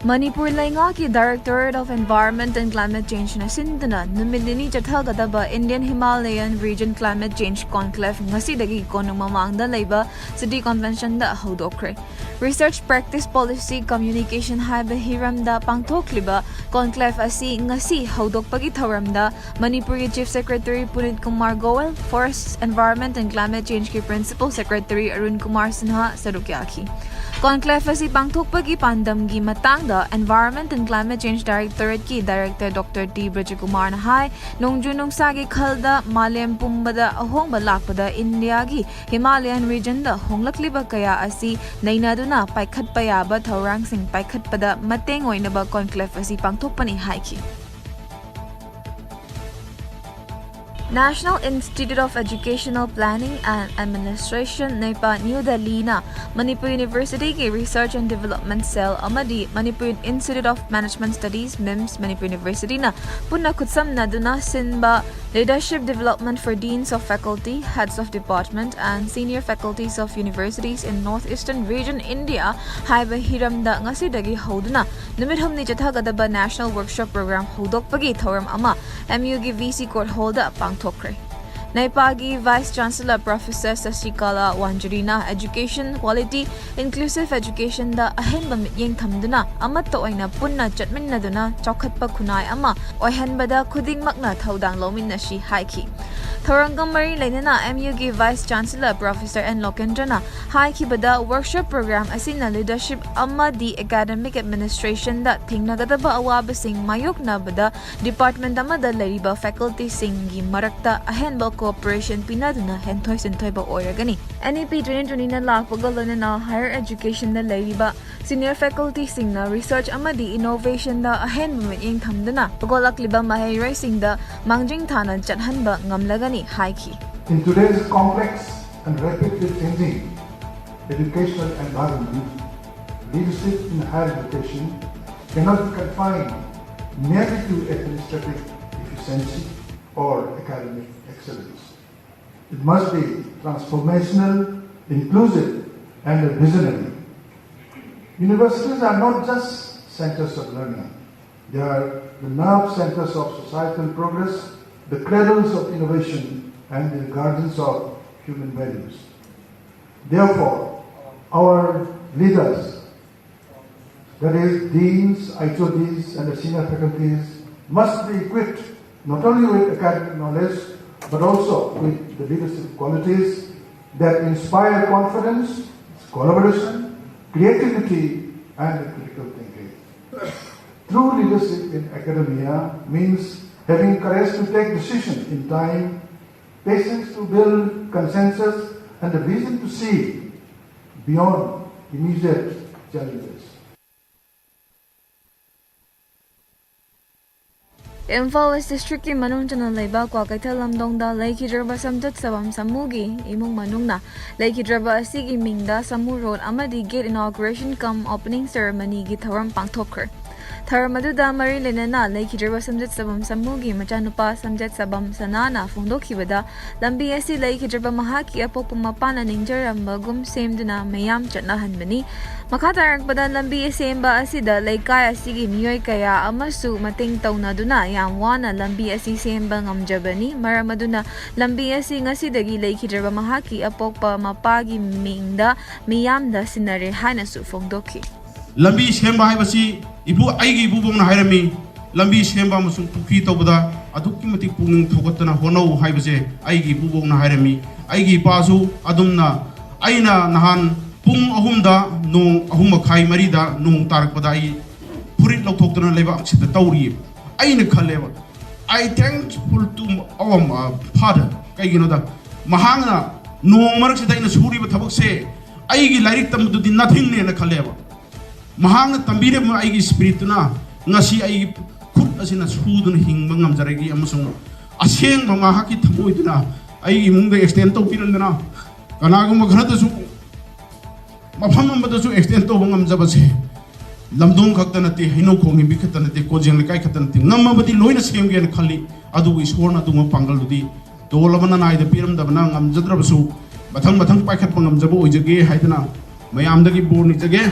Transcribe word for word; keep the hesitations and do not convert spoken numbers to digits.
ꯃꯅꯤꯄꯨꯔ ꯂꯩꯉꯥꯛꯀꯤ Directorate of Environment and Climate Change ꯅ ꯁꯤꯟꯗꯨꯅ ꯅꯨꯃꯤꯠ ꯅꯤꯅꯤ ꯆꯠꯊꯒꯗꯕ Indian Himalayan Region Climate Change Conclave ꯉꯁꯤꯗꯒꯤ ꯀꯣꯅꯨꯡ ꯃꯃꯥꯡꯗ ꯂꯩꯕ City Convention ꯗ ꯍꯧꯗꯣꯛꯈ꯭ꯔꯦ꯫ Research Practice Policy Communication ꯍꯥꯏꯕ ꯍꯤꯔꯝꯗ ꯄꯥꯡꯊꯣꯛꯂꯤꯕ conclave ꯑꯁꯤ ꯉꯁꯤ ꯍꯧꯗꯣꯛꯄꯒꯤ ꯊꯧꯔꯝꯗ ꯃꯅꯤꯄꯨꯔꯒꯤ Chief Secretary ꯄꯨꯅꯤꯠ Kumar ꯒꯣꯋꯦꯜ, Forest, Environment and Climate Change ꯀꯤ Principal Secretary ꯑꯔꯨꯟ ꯀꯨꯃꯥꯔ ꯁꯤꯟꯍꯥ ꯁꯔꯨꯛ ꯌꯥꯈꯤ꯫ Conclave ꯑꯁꯤ ꯄꯥꯡꯊꯣꯛꯄꯒꯤ ꯄꯥꯟꯗꯝꯒꯤ ꯃꯇꯥꯡꯗ Environment and Climate Change Directorate ꯀꯤ Director Doctor ꯇꯤ ꯕ꯭ꯔꯖꯀꯨꯃꯥꯔꯅ ꯍꯥꯏ, ꯅꯣꯡꯖꯨ ꯅꯨꯡꯁꯥꯒꯤ ꯈꯜꯗ ꯃꯥꯂꯦꯝ ꯄꯨꯝꯕꯗ ꯑꯍꯣꯡꯕ ꯂꯥꯛꯄꯗ ꯏꯟꯗꯤꯌꯥꯒꯤ Himalayan Region ꯗ ꯍꯣꯡꯂꯛꯂꯤꯕ ꯀꯌꯥ ꯑꯁꯤ ꯅꯩꯅꯗꯨꯅ ꯄꯥꯏꯈꯠꯄ ꯌꯥꯕ ꯊꯧꯔꯥꯡꯁꯤꯡ ꯄꯥꯏꯈꯠꯄꯗ ꯃꯇꯦꯡ ꯑꯣꯏꯅꯕ conclave ꯑꯁꯤ ꯄꯥꯡꯊꯣꯛꯄꯅꯤ ꯍꯥꯏꯈꯤ꯫ National Institute of Educational Planning and Administration, NIEPA, New ꯗꯦꯜꯂꯤꯅ ꯃꯅꯤꯄꯨꯔ ꯌꯨꯅꯤꯚꯔꯁꯤꯇꯤꯒꯤ Research and Development Cell ꯑꯃꯗꯤ Manipur Institute of Management Studies, MIMS, Manipur ꯌꯨꯅꯤꯚꯔꯁꯤꯇꯤꯅ ꯄꯨꯟꯅ ꯈꯨꯠꯁꯝꯅꯗꯨꯅ ꯁꯤꯟꯕ Leadership Development for Deans of Faculty, Heads of Department and Senior Faculties of Universities in North Eastern Region, India ꯍꯥꯏꯕ ꯍꯤꯔꯝꯗ ꯉꯁꯤꯗꯒꯤ ꯍꯧꯗꯨꯅ ꯅꯨꯃꯤꯠ ꯍꯨꯝꯅꯤ ꯆꯠꯊꯒꯗꯕ National Workshop Program ꯍꯧꯗꯣꯛꯄꯒꯤ ꯊꯧꯔꯝ ꯑꯃ ꯑꯦꯝ ꯌꯨꯒꯤ ꯚꯤ ꯁꯤ ꯀꯣꯔꯠ ꯍꯣꯜꯗ ꯄꯥꯡꯊꯣꯛꯈ꯭ꯔꯦ꯫ ꯅꯩꯄꯥꯒꯤ Vice Chancellor Professor ꯁꯁꯤꯀꯂꯥ ꯋꯥꯟꯖꯔꯤꯅ education quality, inclusive education ꯗ ꯑꯍꯦꯟꯕ ꯃꯤꯠꯌꯦꯡ ꯊꯝꯗꯨꯅ ꯑꯃꯠꯇ ꯑꯣꯏꯅ ꯄꯨꯟꯅ ꯆꯠꯃꯤꯟꯅꯗꯨꯅ ꯆꯥꯎꯈꯠꯄ ꯈꯨꯟꯅꯥꯏ ꯑꯃ ꯑꯣꯏꯍꯟꯕꯗ ꯈꯨꯗꯤꯡꯃꯛꯅ ꯊꯧꯗꯥꯡ ꯂꯧꯃꯤꯟꯅꯁꯤ ꯍꯥꯏꯈꯤ꯫ ꯊꯧꯔꯝꯒ ꯃꯔꯤ ꯂꯩꯅꯅ ꯑꯦꯝ ꯌꯨꯒꯤ Vice Chancellor Professor ꯑꯦꯟ ꯂꯣꯀꯦꯟꯗ꯭ꯔꯅ ꯍꯥꯏꯈꯤꯕꯗ, workshop program ꯑꯁꯤꯅ leadership ꯑꯃꯗꯤ academic administration ꯗ ꯊꯦꯡꯅꯒꯗꯕ ꯑꯋꯥꯕꯁꯤꯡ ꯃꯥꯌꯣꯛꯅꯕꯗ department ꯑꯃꯗ ꯂꯩꯔꯤꯕ faculty ꯁꯤꯡꯒꯤ ꯃꯔꯛꯇ ꯑꯍꯦꯟꯕ cooperation ꯄꯤꯅꯗꯨꯅ ꯍꯦꯟꯊꯣꯏ ꯁꯤꯟꯊꯣꯏꯕ ꯑꯣꯏꯔꯒꯅꯤ꯫ N E P twenty twenty ꯅ ꯂꯥꯛꯄꯒ ꯂꯣꯏꯅꯅ higher education ꯗ ꯂꯩꯔꯤꯕ senior faculty ꯁꯤꯡꯅ research ꯑꯃꯗꯤ innovation ꯗ ꯑꯍꯦꯟꯕ ꯃꯤꯠꯌꯦꯡ ꯊꯝꯗꯨꯅ ꯍꯧꯒꯠꯂꯛꯂꯤꯕ ꯃꯍꯩꯔꯣꯏꯁꯤꯡꯗ ꯃꯥꯡꯖꯤꯜ ꯊꯥꯅ ꯆꯠꯍꯟꯕ ꯉꯝꯂꯒꯅꯤ ꯍꯥꯏꯈꯤ꯫ In today's complex and rapidly changing educational environment, leadership in higher education cannot be confined merely to administrative efficiency or academic excellence. It must be transformational, inclusive, and visionary. Universities are not just centers of learning. They are the nerve centers of societal progress, the cradles of innovation, and the guardians of human values. Therefore, our leaders, that is, deans, H O Ds, and the senior faculties, must be equipped not only with academic knowledge, but also with the leadership qualities that inspire confidence, collaboration, creativity, and critical thinking. True leadership in academia means having courage to take decisions in time, patience to build consensus, and the vision to see beyond immediate challenges. Imphal ꯏꯁ ꯗꯤꯁꯇ꯭ꯔꯤꯛꯀꯤ ꯃꯅꯨꯡ ꯆꯟꯅ ꯂꯩꯕ ꯀ꯭ꯋꯥꯀꯩꯊꯦꯜ ꯂꯝꯗꯣꯡꯗ ꯂꯩꯈꯤꯗ꯭ꯔꯕ ꯁꯝꯖꯠ ꯁꯕꯝ ꯁꯃꯨꯒꯤ ꯏꯃꯨꯡ ꯃꯅꯨꯡꯅ ꯂꯩꯈꯤꯗ꯭ꯔꯕ ꯑꯁꯤꯒꯤ ꯃꯤꯡꯗ ꯁꯃꯨ road ꯑꯃꯗꯤ ꯒꯦꯠ ꯏꯅꯣꯒ꯭ꯔꯦꯁꯟ ꯀꯝ ꯑꯣꯄꯅꯤꯡ ꯁꯦꯔꯦꯃꯅꯤꯒꯤ ꯊꯧꯔꯝ ꯄꯥꯡꯊꯣꯛꯈ꯭ꯔꯦ꯫ ꯊꯧꯔꯝ ꯑꯗꯨꯗ ꯃꯔꯤ ꯂꯩꯅꯅ ꯂꯩꯈꯤꯗ꯭ꯔꯕ ꯁꯝꯖꯠ ꯁꯕꯝ ꯁꯃꯨꯒꯤ ꯃꯆꯥꯅꯨꯄꯥ ꯁꯝꯖꯠ ꯁꯕꯝ ꯁꯅꯥꯅ ꯐꯣꯡꯗꯣꯛꯈꯤꯕꯗ, ꯂꯝꯕꯤ ꯑꯁꯤ ꯂꯩꯈꯤꯗ꯭ꯔꯕ ꯃꯍꯥꯛꯀꯤ ꯑꯄꯣꯛꯄ ꯃꯄꯥꯅ ꯅꯤꯡꯖꯔꯝꯕꯒꯨꯝ ꯁꯦꯝꯗꯨꯅ ꯃꯤꯌꯥꯝ ꯆꯠꯅꯍꯟꯕꯅꯤ꯫ ꯃꯈꯥ ꯇꯥꯔꯛꯄꯗ, ꯂꯝꯕꯤ ꯁꯦꯝꯕ ꯑꯁꯤꯗ ꯂꯩꯀꯥꯏ ꯑꯁꯤꯒꯤ ꯃꯤꯑꯣꯏ ꯀꯌꯥ ꯑꯃꯁꯨ ꯃꯇꯦꯡ ꯇꯧꯅꯗꯨꯅ ꯌꯥꯝ ꯋꯥꯅ ꯂꯝꯕꯤ ꯑꯁꯤ ꯁꯦꯝꯕ ꯉꯝꯖꯕꯅꯤ꯫ ꯃꯔꯝ ꯑꯗꯨꯅ ꯂꯝꯕꯤ ꯑꯁꯤ ꯉꯁꯤꯗꯒꯤ ꯂꯩꯈꯤꯗ꯭ꯔꯕ ꯃꯍꯥꯛꯀꯤ ꯑꯄꯣꯛꯄ ꯃꯄꯥꯒꯤ ꯃꯤꯡꯗ ꯃꯤꯌꯥꯝꯗ ꯁꯤꯟꯅꯔꯦ ꯍꯥꯏꯅꯁꯨ ꯐꯣꯡꯗꯣꯛꯈꯤ꯫ ꯂꯝꯕꯤ ꯁꯦꯝꯕ ꯍꯥꯏꯕꯁꯤ ꯏꯄꯨ, ꯑꯩꯒꯤ ꯏꯄꯨꯕꯣꯛꯅ ꯍꯥꯏꯔꯝꯃꯤ, "ꯂꯝꯕꯤ ꯁꯦꯝꯕ ꯑꯃꯁꯨꯡ ꯄꯨꯈ꯭ꯔꯤ ꯇꯧꯕꯗ ꯑꯗꯨꯛꯀꯤ ꯃꯇꯤꯛ ꯄꯨꯛꯅꯤꯡ ꯊꯧꯒꯠꯇꯅ ꯍꯣꯠꯅꯧ" ꯍꯥꯏꯕꯁꯦ ꯑꯩꯒꯤ ꯏꯄꯨꯕꯣꯛꯅ ꯍꯥꯏꯔꯝꯃꯤ꯫ ꯑꯩꯒꯤ ꯏꯄꯥꯁꯨ ꯑꯗꯨꯝꯅ ꯑꯩꯅ ꯅꯍꯥꯟ ꯄꯨꯡ ꯑꯍꯨꯝꯗ, ꯅꯣꯡ ꯑꯍꯨꯝ ꯃꯈꯥꯏ, ꯃꯔꯤꯗ ꯅꯣꯡ ꯇꯥꯔꯛꯄꯗ ꯑꯩ ꯐꯨꯔꯤꯠ ꯂꯧꯊꯣꯛꯇꯅ ꯂꯩꯕꯥꯛꯁꯤꯗ ꯇꯧꯔꯤ꯫ ꯑꯩꯅ ꯈꯜꯂꯦꯕ, "I thankful to our father." ꯀꯩꯒꯤꯅꯣꯗ, ꯃꯍꯥꯛꯅ ꯅꯣꯡ ꯃꯔꯛꯁꯤꯗ ꯑꯩꯅ ꯁꯨꯔꯤꯕ ꯊꯕꯛꯁꯦ ꯑꯩꯒꯤ ꯂꯥꯏꯔꯤꯛ ꯇꯝꯕꯗꯨꯗꯤ nothingꯅꯦꯅ ꯈꯜꯂꯦꯕ꯫ ꯃꯍꯥꯛꯅ ꯇꯝꯕꯤꯔꯝꯕ ꯑꯩꯒꯤ spiritꯇꯨꯅ ꯉꯁꯤ ꯑꯩꯒꯤ ꯈꯨꯠ ꯑꯁꯤꯅ ꯁꯨꯗꯨꯅ ꯍꯤꯡꯕ ꯉꯝꯖꯔꯛꯏ, ꯑꯃꯁꯨꯡ ꯑꯁꯦꯡꯕ ꯃꯍꯥꯛꯀꯤ ꯊꯃꯣꯏꯗꯨꯅ ꯑꯩꯒꯤ ꯏꯃꯨꯡꯗ extend ꯇꯧꯕꯤꯔꯝꯗꯅ, ꯀꯅꯥꯒꯨꯝꯕ ꯈꯔꯗꯁꯨ ꯃꯐꯝ ꯑꯃꯗꯁꯨ extend ꯇꯧꯕ ꯉꯝꯖꯕꯁꯦ ꯂꯝꯗꯣꯡ ꯈꯛꯇ ꯅꯠꯇꯦ, ꯍꯩꯅꯧꯈꯣꯡ ꯍꯤꯝꯕꯤ ꯈꯛꯇ ꯅꯠꯇꯦ, ꯀꯣꯟꯖꯦꯡ ꯂꯩꯀꯥꯏ ꯈꯛꯇ ꯅꯠꯇꯦ, ꯉꯝꯃꯕꯗꯤ ꯂꯣꯏꯅ ꯁꯦꯝꯒꯦꯅ ꯈꯜꯂꯤ꯫ ꯑꯗꯨꯕꯨ ꯏꯁꯣꯔꯅ ꯑꯗꯨꯒꯨꯝꯕ ꯄꯥꯡꯒꯜꯗꯨꯗꯤ ꯗꯣꯜ ꯑꯃꯅ ꯅꯥꯏꯗ ꯄꯤꯔꯝꯗꯕꯅ ꯉꯝꯖꯗ꯭ꯔꯕꯁꯨ, ꯃꯊꯪ ꯃꯊꯪ ꯄꯥꯏꯈꯠꯄ ꯉꯝꯖꯕ ꯑꯣꯏꯖꯒꯦ ꯍꯥꯏꯗꯅ ꯃꯌꯥꯝꯗꯒꯤ ꯕꯣꯔ ꯅꯤꯖꯒꯦ꯫